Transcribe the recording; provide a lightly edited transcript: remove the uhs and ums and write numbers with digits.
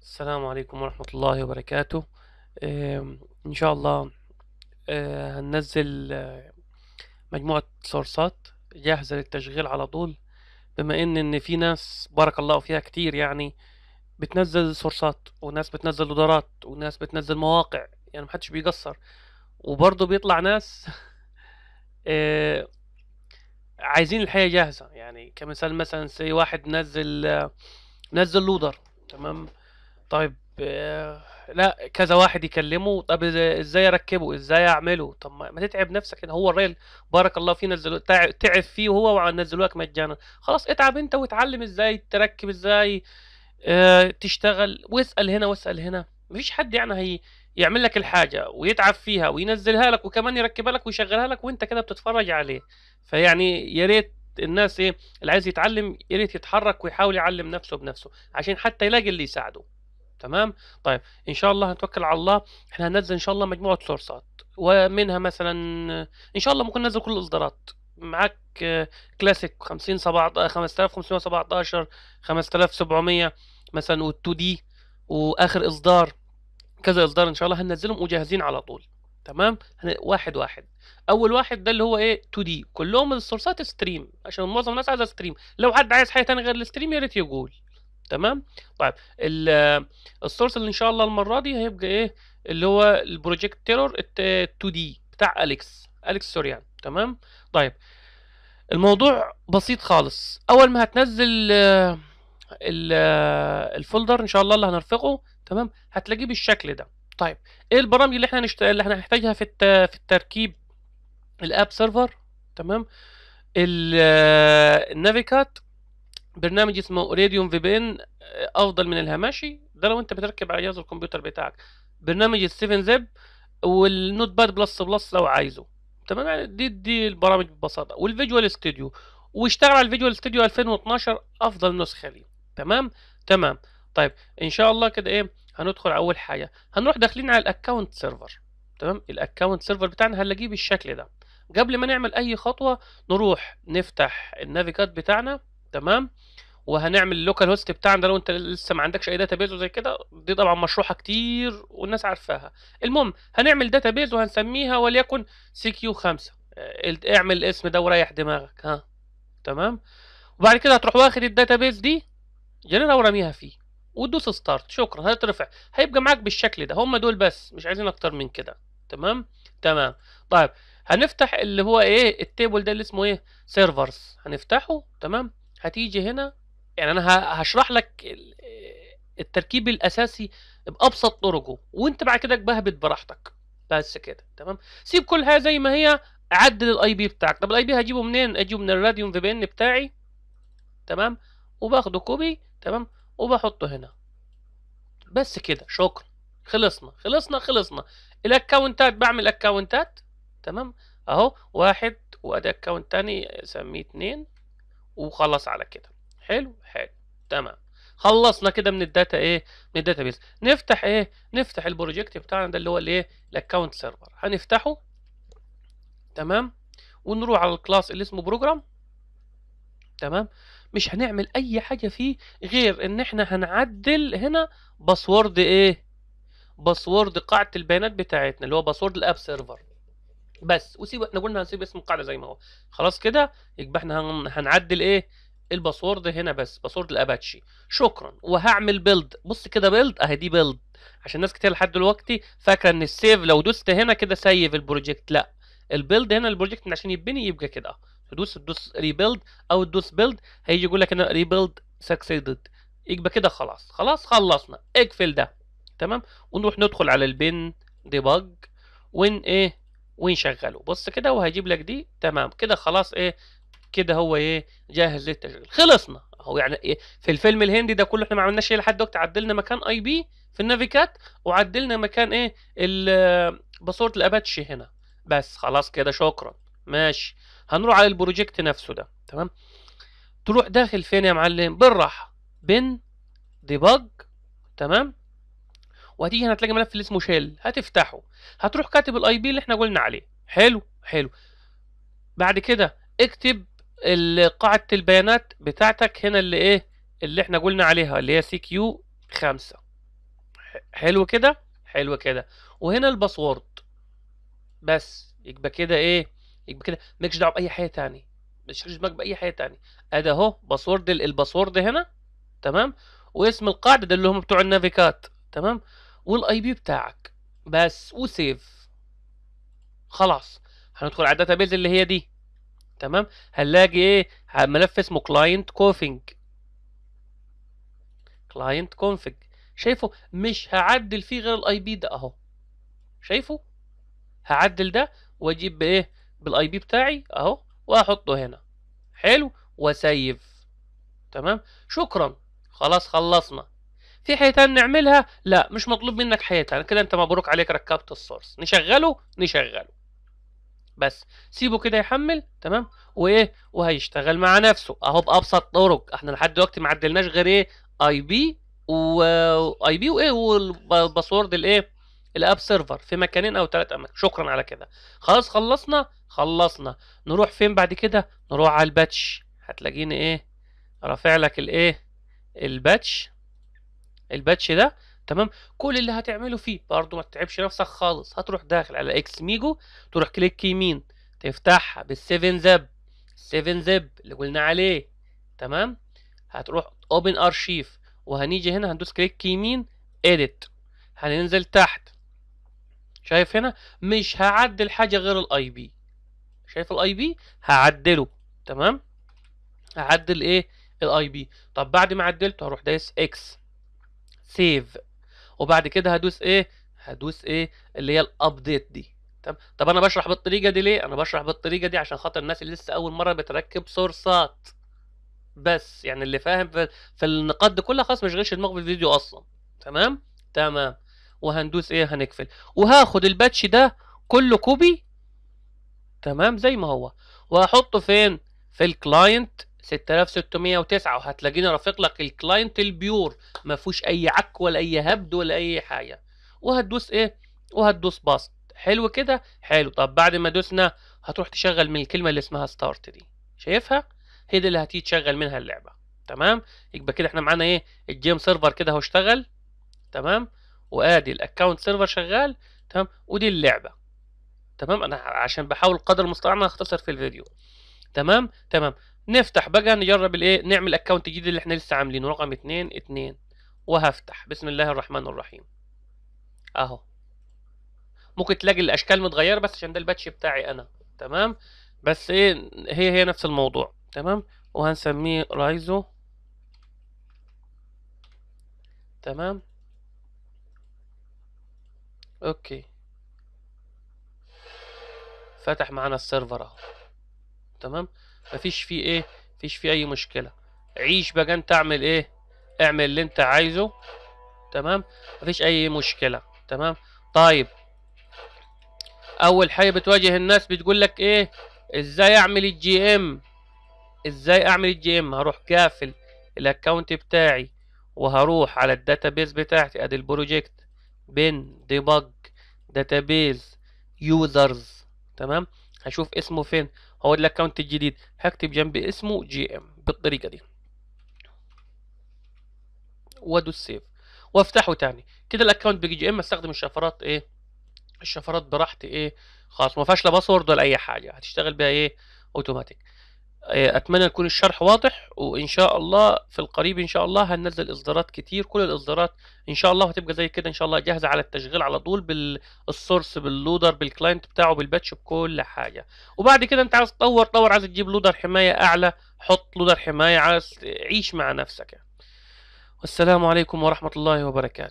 السلام عليكم ورحمة الله وبركاته. إن شاء الله هننزل مجموعة source ات جاهزة للتشغيل على طول، بما إن في ناس بارك الله فيها كتير يعني بتنزل source ات، وناس بتنزل loader ات، وناس بتنزل مواقع، يعني محدش بيقصر، وبرضه بيطلع ناس آه، عايزين الحياة جاهزة. يعني كمثال مثلا سي واحد نزل لودر، تمام؟ طيب لا كذا واحد يكلمه، طب ازاي اركبه، ازاي اعمله؟ طب ما تتعب نفسك. هو الراجل بارك الله فيه نزله، تعب فيه وهو ونزله لك مجانا. خلاص اتعب انت واتعلم ازاي تركب، ازاي تشتغل، واسال هنا واسال هنا. مفيش حد يعني هي يعمل لك الحاجة ويتعب فيها وينزلها لك وكمان يركبها لك ويشغلها لك وانت كده بتتفرج عليه. فيعني يا ريت الناس اللي عايز يتعلم يا ريت يتحرك ويحاول يعلم نفسه بنفسه عشان حتى يلاقي اللي يساعده. تمام؟ طيب ان شاء الله هنتوكل على الله. احنا هننزل ان شاء الله مجموعة source ات، ومنها مثلا ان شاء الله ممكن ننزل كل الاصدارات معاك، كلاسيك 50 5517، 5700 مثلا، وال 2 دي، واخر اصدار كذا اصدار ان شاء الله هننزلهم وجاهزين على طول. تمام؟ واحد واحد. اول واحد ده اللي هو ايه 2 دي، كلهم ال source ات stream عشان معظم الناس عايزه stream. لو حد عايز حاجة ثانية غير ال stream يا ريت يقول. تمام؟ طيب ال source اللي ان شاء الله المرة دي هيبقى ايه، اللي هو ال Project Terror 2 دي بتاع اليكس سوريان. تمام؟ طيب الموضوع بسيط خالص. اول ما هتنزل ال folder ان شاء الله اللي هنرفقه، تمام، هتلاقيه بالشكل ده. طيب ايه البرامج اللي احنا اللي احنا هنحتاجها في التركيب؟ ال app server، تمام، ال Navicat، برنامج اسمه Radeon VPN افضل من ال Hamachi ده لو انت بتركب على جهاز الكمبيوتر بتاعك، برنامج ال 7 zip، وال Notepad plus plus لو عايزه. تمام؟ يعني دي البرامج ببساطة، وال Visual Studio، واشتغل على ال Visual Studio 2012 افضل نسخه ليه. تمام؟ تمام. طيب ان شاء الله كده ايه هندخل على اول حاجة، هنروح داخلين على ال account server. تمام؟ ال account server بتاعنا هنلاقيه بالشكل ده. قبل ما نعمل اي خطوة نروح نفتح ال Navicat بتاعنا، تمام، وهنعمل ال localhost بتاعنا. لو انت لسه ما عندكش اي database وزي كده، دي طبعا مشروحه كتير والناس عارفاها. المهم هنعمل database وهنسميها وليكن CQ 5، اعمل الاسم ده وريح دماغك، ها. تمام؟ وبعد كده هتروح واخد ال database دي جريرها ورميها فيه وتدوس start، شكرا، هترفع، هيبقى معاك بالشكل ده. هم دول بس، مش عايزين اكتر من كده. تمام؟ تمام. طيب هنفتح اللي هو ايه ال table ده اللي اسمه ايه servers، هنفتحه. تمام؟ هتيجي هنا، يعني انا هشرح لك التركيب الاساسي بابسط طرقه، وانت بعد كده بهبت براحتك بس كده. تمام؟ سيب كل حاجة زي ما هي، عدل ال IP بتاعك. طب ال IP هجيبه منين؟ اجيبه من ال Radeon VPN بتاعي، تمام، وباخده copy، تمام، وبحطه هنا بس كده، شكرا، خلصنا خلصنا خلصنا. ال account ات بعمل account ات، تمام، اهو واحد، وادي account تاني سميه 2، وخلص على كده. حلو حلو، تمام، خلصنا كده من ال data ايه، من ال database. نفتح ايه، نفتح ال project بتاعنا ده اللي هو الايه ال account server، هنفتحه. تمام، ونروح على ال class اللي اسمه program. تمام، مش هنعمل اي حاجة فيه غير ان احنا هنعدل هنا password ايه، password قاعدة البيانات بتاعتنا اللي هو password ال app server بس، وسيب، احنا قلنا هنسيب اسم القاعدة زي ما هو. خلاص كده، يبقى احنا هنعدل ايه ال password هنا بس، password ال Apache، شكرا. وهعمل build. بص كده build اهي، دي build عشان ناس كتير لحد دلوقتي فاكره ان ال save لو دوست هنا كده save ال project، لا، ال build هنا ال project عشان يتبني يبقى كده، تدوس rebuild او تدوس build، هيجي يقول لك هنا rebuild succeeded، يبقى كده خلاص، خلاص خلصنا، اقفل ده. تمام، ونروح ندخل على ال bin debug ون ايه ونشغله. بص كده وهيجيب لك دي. تمام كده، خلاص ايه كده هو ايه جاهز للتشغيل، خلصنا اهو. يعني ايه في الفيلم الهندي ده كله احنا ما عملناش ايه لحد دلوقتي، عدلنا مكان IP في ال Navicat، وعدلنا مكان ايه password ال Apache هنا بس، خلاص كده، شكرا، ماشي. هنروح على ال project نفسه ده. تمام، تروح داخل فين يا معلم؟ بالراحة، bin debug. تمام، وهتيجي هنا هتلاقي ملف اللي اسمه shell، هتفتحه، هتروح كاتب ال IP اللي احنا قلنا عليه. حلو حلو. بعد كده اكتب قاعدة البيانات بتاعتك هنا اللي ايه اللي احنا قلنا عليها اللي هي CQ 5. حلو كده، حلو كده. وهنا ال password بس، يبقى كده ايه، يبقى كده مالكش دعوه باي حاجة تاني، مش دماغك باي حاجة تاني. ادي اهو password، ال password هنا، تمام، واسم القاعدة ده اللي هم بتوع ال Navicat، تمام، وال IP بتاعك بس، و save. خلاص هندخل على ال database اللي هي دي، تمام. هنلاقي ايه؟ ملف اسمه client config، client config، شايفه؟ مش هعدل فيه غير ال IP ده اهو، شايفه؟ هعدل ده واجيب بايه؟ بال IP بتاعي اهو، واحطه هنا. حلو، و save. تمام، شكرا، خلاص خلصنا. في حاجة تانية نعملها؟ لا، مش مطلوب منك حاجة تانية كده، انت مبروك عليك ركبت ال source. نشغله، نشغله بس، سيبه كده يحمل، تمام، وايه، وهيشتغل مع نفسه اهو بابسط طرق. احنا لحد دلوقتي ما عدلناش غير ايه؟ IP و IP وايه، وال password الايه، ال app server في مكانين او 3 اماكن. شكرا على كده، خلاص خلصنا، خلصنا. نروح فين بعد كده؟ نروح على ال patch. هتلاقيني ايه، رافع لك الايه، ال patch، ال patch ده، تمام. كل اللي هتعمله فيه برضو ما تتعبش نفسك خالص، هتروح داخل على Xmigo، تروح click يمين، تفتحها بال 7 zip، 7 zip اللي قلنا عليه، تمام. هتروح open archive، وهنيجي هنا هندوس click يمين edit، هننزل تحت، شايف هنا مش هعدل حاجة غير ال IP، شايف ال IP هعدله، تمام، هعدل ايه؟ ال IP. طب بعد ما عدلته هروح دايس X save، وبعد كده هدوس ايه؟ هدوس ايه اللي هي ال update دي، تمام. طب انا بشرح بالطريقة دي ليه؟ انا بشرح بالطريقة دي عشان خاطر الناس اللي لسه اول مرة بتركب source ات بس، يعني اللي فاهم في النقاط دي كلها خلاص ما يشغلش دماغه بالفيديو اصلا، تمام تمام. وهندوس ايه؟ هنقفل، وهاخد ال patch ده كله copy، تمام، زي ما هو، وهحطه فين؟ في ال client 6609، وهتلاقيني رافق لك ال client ال pure، ما فيهوش اي عك ولا اي هبد ولا اي حاجة. وهتدوس ايه؟ وهتدوس paste. حلو كده، حلو. طب بعد ما دوسنا هتروح تشغل من الكلمة اللي اسمها start دي، شايفها؟ هي دي اللي هتيجي تشغل منها اللعبة، تمام. يبقى كده احنا معانا ايه؟ ال GM server كده اهو اشتغل، تمام، وادي ال account server شغال، تمام، ودي اللعبة، تمام. انا عشان بحاول قدر المستطاع انا اختصر في الفيديو، تمام تمام. نفتح بقى نجرب الايه، نعمل account جديد اللي احنا لسه عاملينه رقم 2 2، وهفتح بسم الله الرحمن الرحيم اهو. ممكن تلاقي الاشكال متغيرة بس عشان ده ال patch بتاعي انا، تمام، بس ايه هي نفس الموضوع، تمام. وهنسميه رايزو، تمام، okay. فتح معانا ال server اهو، تمام، مفيش فيه ايه، مفيش فيه اي مشكلة. عيش بقى انت، اعمل ايه، اعمل اللي انت عايزه، تمام، مفيش اي مشكلة، تمام. طيب اول حاجة بتواجه الناس بتقول لك ايه، ازاي اعمل ال GM، ازاي اعمل ال GM؟ هروح قافل ال account بتاعي، وهروح على ال database بتاعتي، ادي ال project bin debug database users، تمام. هشوف اسمه فين، هو ال account الجديد، هكتب جنب اسمه GM بالطريقة دي، وادوس save وافتحه تاني كده. ال account بيجي GM، استخدم الشفرات ايه، الشفرات براحتي ايه، خلاص ما فيهاش لا password ولا اي حاجة، هتشتغل بيها ايه اوتوماتيك. اتمنى يكون الشرح واضح، وان شاء الله في القريب ان شاء الله هننزل اصدارات كتير، كل الاصدارات ان شاء الله هتبقى زي كده ان شاء الله، جاهزة على التشغيل على طول، بال source بال loader بال client بتاعه بال patch بكل حاجة. وبعد كده انت عايز تطور طور، عايز تجيب لودر حماية اعلى حط لودر حماية، عايز عيش مع نفسك يعني. والسلام عليكم ورحمة الله وبركاته.